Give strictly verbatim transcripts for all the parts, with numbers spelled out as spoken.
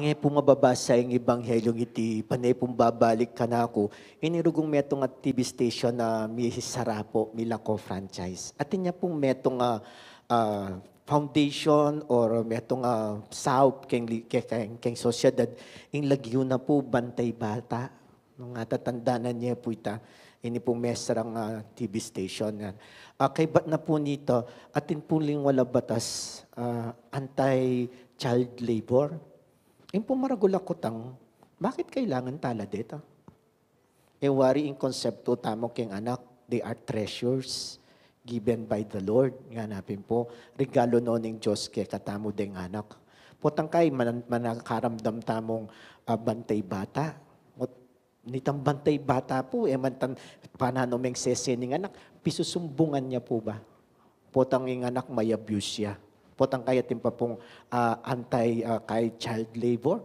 Nge pu mababasa ing Ebanghelyo iti, pane pung babalik kanaku, ini rugung metung a T V station a misara pu, milako franchise. Atin ya pung metung a, ah, foundation or metung a saup keng li-, ke-, keng, keng sosyedad, ing lagyu na pu Bantay Bata. Nung atatandanan ye pu ita, ini pung mesarang, ah, T V station. Ah, kaybat na pu nita, atin pu ling wala batas, ah, anti-child labor. Ing pung maragul a kutang, bakit kailangan tala deta? E wari ing konsepto tamu keng anak, they are treasures given by the Lord. Ngana pin pu, regalo no ning Dios kekatamu deng anak. Potang kay man-, manakaramdam tamung, ah, Bantay Bata. Nitang Bantay Bata pu, e man tang pananu mengsese ning anak, pisusumbungan ya pu ba? Potang ing anak ma-abuse ya. Potang kaya atin pa pung, ah, anti, ah, kay child labor.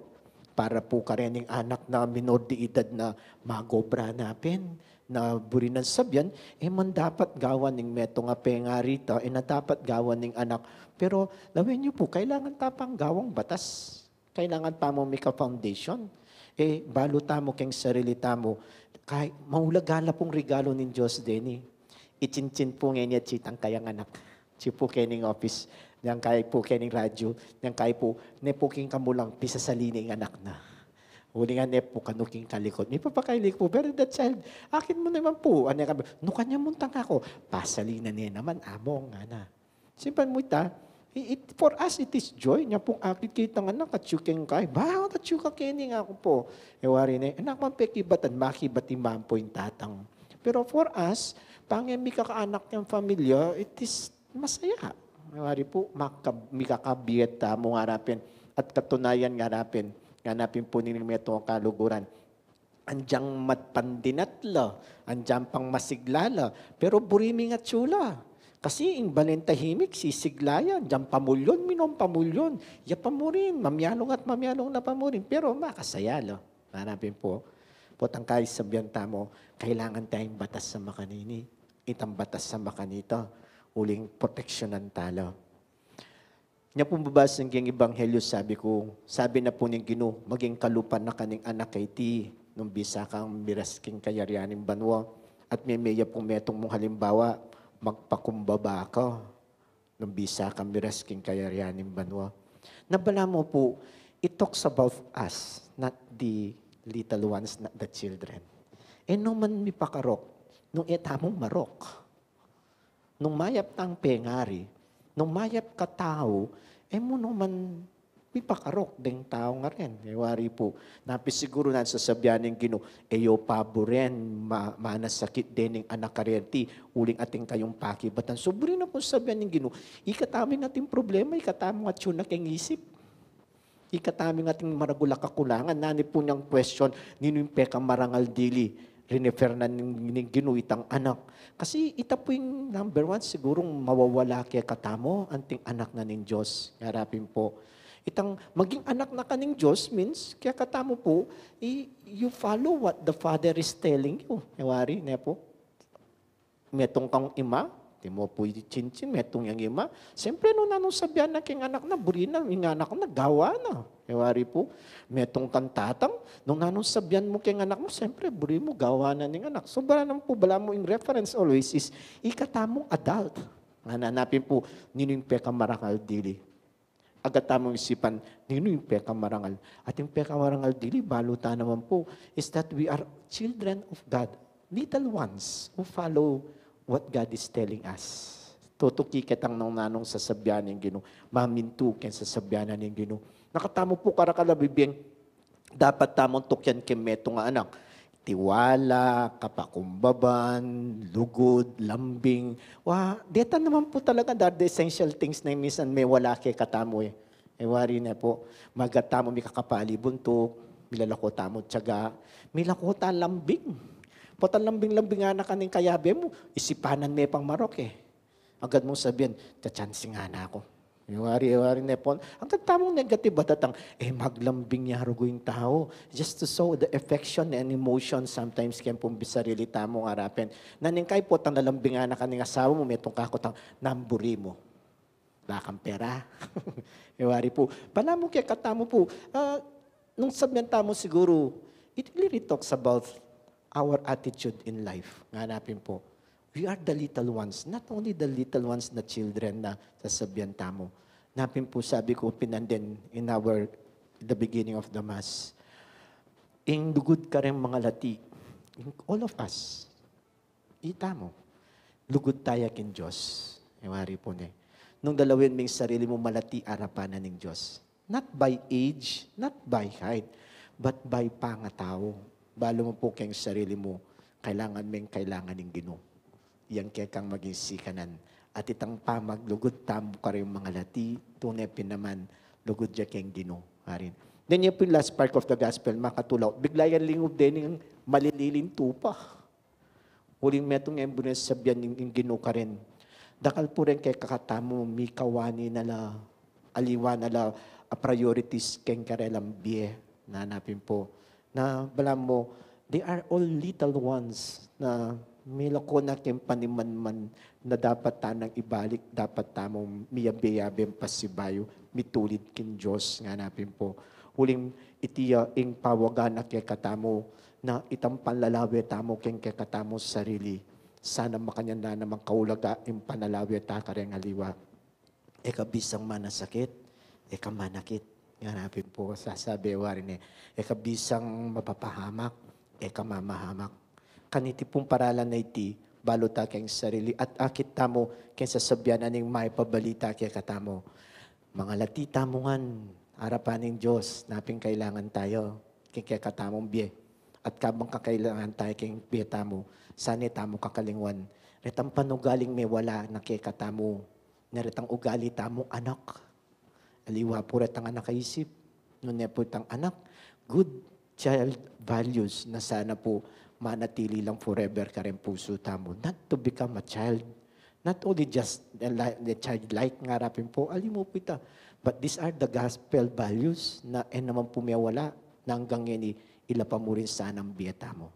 Para pu karening anak na minor de edad na magobra na pin, na buri nang sabian, e man dapat gawan ning metung a pengari ta, e na dapat gawan ning anak. Pero lawen yu pu, kailangan ta pang gawang batas. Kailangan tamu mika-foundation. E, balu tamu keng sarili tamu. Kay, maulaga la pung regalo ning Dios deni. Icincin pu ngeni atyu itang kayang anak. Atyu pu kening office. Niyang kay pu kening radyo. Niyang kay pu, ne pu king kamulang, pisasali ne ing anak na. Uling ne pu kanu king kalikot. Mipapakailik pu, pero that child, akin mu naman pu. Ane ka, nu kanya muntang aku? Pasali na ne naman, among, ngana. Simpan mu ita, i-, it, for us, it is joy. Nya pung akit kitang anak, atyu keng kay, ba, atyu ka keni, ngaku pu. E wari ne, anak, man pekibatan, makibati man pu ing tatang. Pero for us, pange mikakaanak yang familia, it is masaya. E wari pu, maka-, mikakabiet tamu ngarapin. At katunayan ngarapin, nganapin pu ning metung a kaluguran. Anjang mat-, pandinat la, anjang pang masigla la, pero buri ming atyu la. Kasi ing balen tahimik, sisigla ya, anjang pamulyon, minum pamulyon. Ya pamurin, mamialung at mamialung na pamurin, pero makasaya la. Nganapin pu, potang kay sabian tamu, kailangan taya ing batas a makanini, itang batas a makanita, uling proteksyonan ta la. Nya pung babasa king Ebanghelyo, sabi ku, sabi na pu ning Ginu, maging kalupa na ka ning anak a iti, nung bisa kang miras king kayarian ning banua, at meme ya pung metung mung halimbawa, magpakumbaba ka, nung bisa kang miras king kayarian ning banua. Na balamu pu, it talks about us, not the little ones, not the children. E no man mipakarok, nung e tamung marok. Nung mayap tang pengari, nung mayap ka tau, e mu no man mipakarok deng tau ngaren. E wari pu, napisiguru nang sasabian ning Ginu, e yu paburen, ma-, manasakit dening anak a reti, uling atin kayung pakibatan. So, buri na pung sabian ning Ginu, ikatamu ing atin problema, ikatamu atyu na keng isip. Ikatamu ing atin maragul a kakulangan. Nanu pu nang question, ninu ing pekamarangal dili? Rinefer na ning, ning Ginu itang anak. Kasi ita pu ing number one, sigurung mawawala kekatamu, anting anak na ning Dios. Ngarapin pu. Itang maging anak na ka ning Dios means, kekatamu pu, i-, you follow what the Father is telling you. E wari, ne pu? Metung kang ima, ti mo pu icincin, metung yang ima. Siyempre, nung nanung sabian na keng anak na, buri na, ing anak na, gawa na. E wari pu, metung kang tatang, nung nanung sabian mu keng anak mu, siyempre, buri mu, gawa na ning anak. So, balamu pu, balamu ing reference always is, ikatamung adult. Nganapin pu, ninu ing pekamarangal dili? Agad tamung isipan, ninu ing pekamarangal? Atin pekamarangal dili, balu ta naman pu, is that we are children of God, little ones who follow what God is telling us. Tutuki ketang nung nanung sasabian ning Ginu, mamintu keng sasabian na ning Ginu. Nakatamu pu karakal a bibing, dapat tamung tukian keng metung a anak. Tiwala, kapakumbaban, lugud, lambing. Wa, deta naman pu talaga, that the essential things na minsan mewala kekatamu e. E wari ne pu, magatamu mikakapali buntuk, milalako tamu tiyaga, milako ta lambing. Potang lambing-lambing anak a ning kayabe mu, isipanan me pang marok e. Agad mung sabian, tsa-chance ngana ku. E wari, e wari ne pu. Agad tamung negative a datang, e maglambing ya rugu ing tau. Just to show the affection and emotion sometimes keng pung bisarili tamu ngarapin. Nanu ing kay potang lalambing anak a ning asawa mu, metung ka kutang, nanu buri mu? Wala kang pera. E wari pu. Balamu kekatamu pu, ah, Nung sabian tamu siguru, it really talks about our attitude in life. Nga napin po, we are the little ones. Not only the little ones na children na sasabian tamu. Napin po, sabi ko pinanden in our, the beginning of the Mass. Ing lugud kareng mangalati, all of us, itamu, lugud taya king Dios. E wari po ne. Nung lalawin ming sarili mu malati arapan na ning Dios. Not by age, not by height, but by pangatau. Balu mu po keng sarili mu, kailangan meng kailangan ning Ginu. Yang kekang maging sikanan. At itang pamaglugud tamu kareng mangalati, tune pin naman, lugud ya keng Ginu. Arin. Then yan po yung last part of the gospel, makatulaw. Bigla yang lingub din yung malililing tupa. Uling metung e mu ne sabian ing, ing Ginu karin. Dakal pu ring kekatamu, mikawani na la, aliwa na la, a priorities keng karelang bie, na napin po. Na balamu, they are all little ones na milako na keng panimanman na dapat tanang ibalik, dapat tamu miyabe-yabe pasibayu, mitulid king Dios, nga napin po. Uling iti ya ing pawagan na kekatamu, na itang panlalawe tamu keng kekatamung sarili. Sana makanyan na namang kaulaga ing panlalawe ta kareng aliwa. E ka bisang manasakit, e ka manakit. Nga napin po, sasabi wari ne, e ka bisang mapapahamak, e ka mamahamak. Kaniti pung paralan na iti, balu ta keng sarili, at akit tamu keng sasabian na ning maipabalita kekatamu. Mangalati tamu ngan, arapan ning Dios, napin kailangan tayu, keng kekatamung bie. At kabang kakailangan tayu keng bie tamu, sana e tamu kakalingwan retang panugaling mewala na kekatamu, na retang ugali tamung anak. Aliwa pu retang anak a isip, nune pu itang anak, good child values na sana pu manatili lang forever kareng pusu tamu. Not to become a child, not only just the li-, the childlike nga rapin po, aliwa pu ita. But these are the gospel values na e naman pu mewala, na anggang ngeni ila pa mu rin sanang bie tamu.